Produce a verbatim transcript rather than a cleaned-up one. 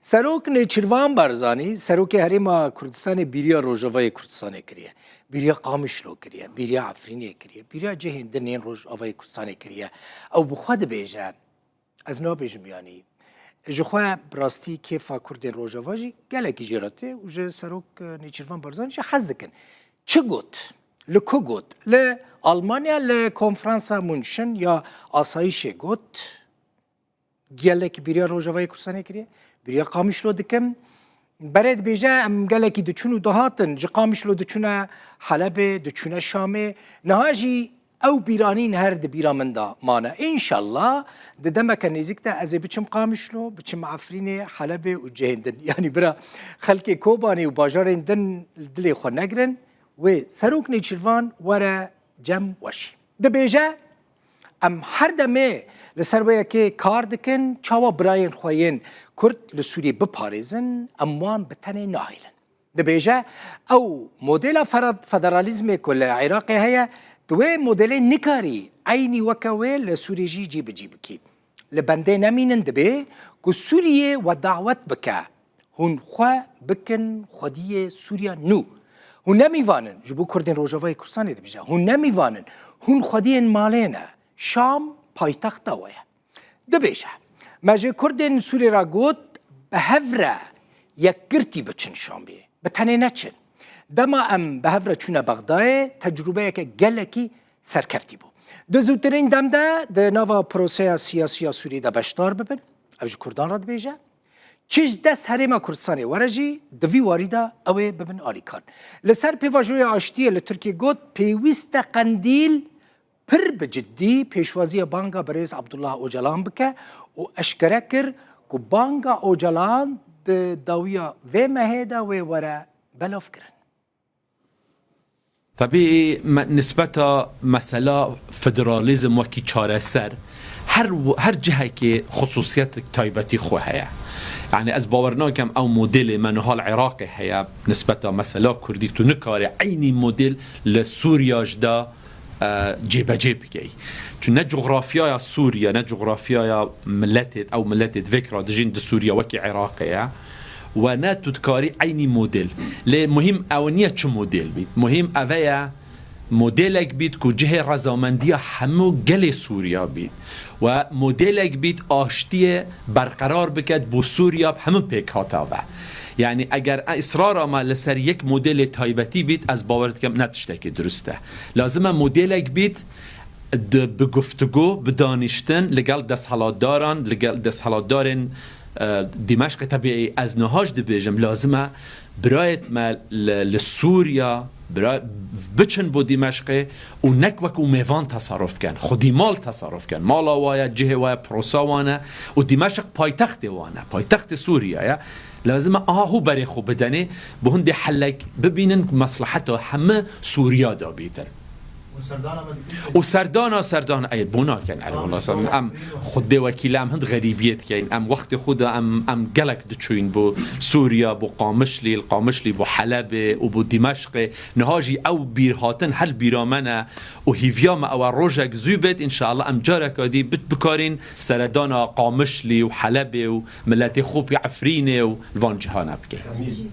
Serok Nêçîrvan Barzanî, Serokê Herêma Kurdistanê bîriya Rojavayê Kurdistanê kiriye, bîriya Qamişlo kiriye, bîriya Efrînê kiriye, bîriya cihên din yên Rojavayê Kurdistanê kiriye. Ew bi xwe dibêje, ez nabêjim yanî. Ji xwe bi rastî kêfa Kurdên Rojava jî gelekî jê re tê û ji Serok Nêçîrvan Barzanî jî hez dikin. Çi got? Li ku got? Li Almanya li konferansa München ya asayîşê got. Gelekî bîriya Rojavayê Kurdistanê kiriye, bîriya Qamişlo dikim. Berê dibêje, em gelekî diçûn û dihatin, ji Qamişlo diçûne Helebê, diçûne Şamê. Niha jî ew bîranîn her di bîra min de mane. Înşallah di demeke nêzîk de ez ê biçim Qamişlo, biçim Efrînê, Helebê û cihên din. Yanî bira xelkê Kobanê û bajarên din li dilê xwe negirin, wê Serok Nêçîrvan were cem weşî. Dibêje, em her demê li ser wê yekê kar dikin, çawa birayên xwe yên Kurd li Sûriyê biparêzin, em wan bi tenê nahêlin. Dibêje, ew modela fera-, federalîzmê ku li Iraqê heye, di wê modelê nikarî eynî weke wê li Sûriyê jî cî bi cî bikî. Li bendê nemînin, dibê ku Sûriyê we dawet bike, hûn xwe bikin xwediyê Sûriya nû. Hûn ne mîvan in, ji bo Kurdên Rojavayê Kurdistanê dibêje, hûn ne mîvan in, hûn xwediyên malê ne. Şam paytexta we ye. Dibêje, me ji Kurdên Sûriyê re got, bi hev re yekgirtî biçin Şamê. Bi tenê neçin. Dema em bi hev re çûne Bexdayê, tecrûbeyeke gelekî serkeftî bû. Di zûtirîn dem de di nava proseya siyasî ya Sûriyê de beşdar bibin. Ev ji Kurdan re dibêje. Çi ji dest Herêma Kurdistanê were jî, di vî warî de ew ê bibin alîkar. Li ser pêvajoya aştiyê li Tirkiyê got, pêwîst e Qendîl pir bi ciddî pêşwaziya banga birêz Abdullah Ocalan bike û eşkere kir ku banga Ocalan di dawiya vê mehê de wê were belavkirin. Tebî me nisbeta mesela federalîzm wekî çareser her her cihekê xisûsiyetek taybetî xwe heye. Yanî ez bawer nakem ew modelê me niha li Iraqê heye nisbeta mesela kurdî tu nikarî eynî model li Sûriya jî de cêbecê bikey. Çi ne cografyaya Sûriye, ne cografyaya miletê, ew miletê di vê kira dijîn di Sûriye wekî Iraqê ye. We ne tu dikarî eynî model. Lê muhîm ew niye çi model bît. Muhîm eve ye modelek bît ku cihê rezamendiya hemû gelê Sûriya bît. We modelek bît aştiyê berqerar biket bo Sûriya bi hemû pêkhata ve. Yanî eger îsrara me li ser yek modelê taybetî bît, ez bawer dikim ne tiştekî durust e. Lazim e modelek bît di bi guftûgo, bi danîştin li gel desthilatdaran, li gel desthilatdarên Dîmeşqê tebîî ez niha jî dibêjim, lazim e birayêt me li, li Sûriya bira, biçin bo Dîmeşqê û nek wek û mêvan teserruf ken, xwedî mal teserruf ken. Mala wa ye, cihê wa ye, prosa wan e û Dîmeşq paytextê wan e, paytextê Sûriya ye. Lazim e aha hû berê xwe bidenê, bi hundê helek bibînin ku mesleheta hemû Sûriya da bîtin. û serdana serdana ey bo nakin elwala em xwedê wekîle em hind xerîbiyê dikeyn em wextê xwe de em em gelek diçûyn bo Sûriya bo Qamişlî li Qamişlî bo Helebê û bo Dîmeşqê niha jî ew bîrhatin hel bîra me ne û hîviya me ew e rojek zû bêt înşallah em careka dî bit bikarîn seredana Qamişlî û Helebê û miletê xwe pê Efrînê û li van cihana bikin.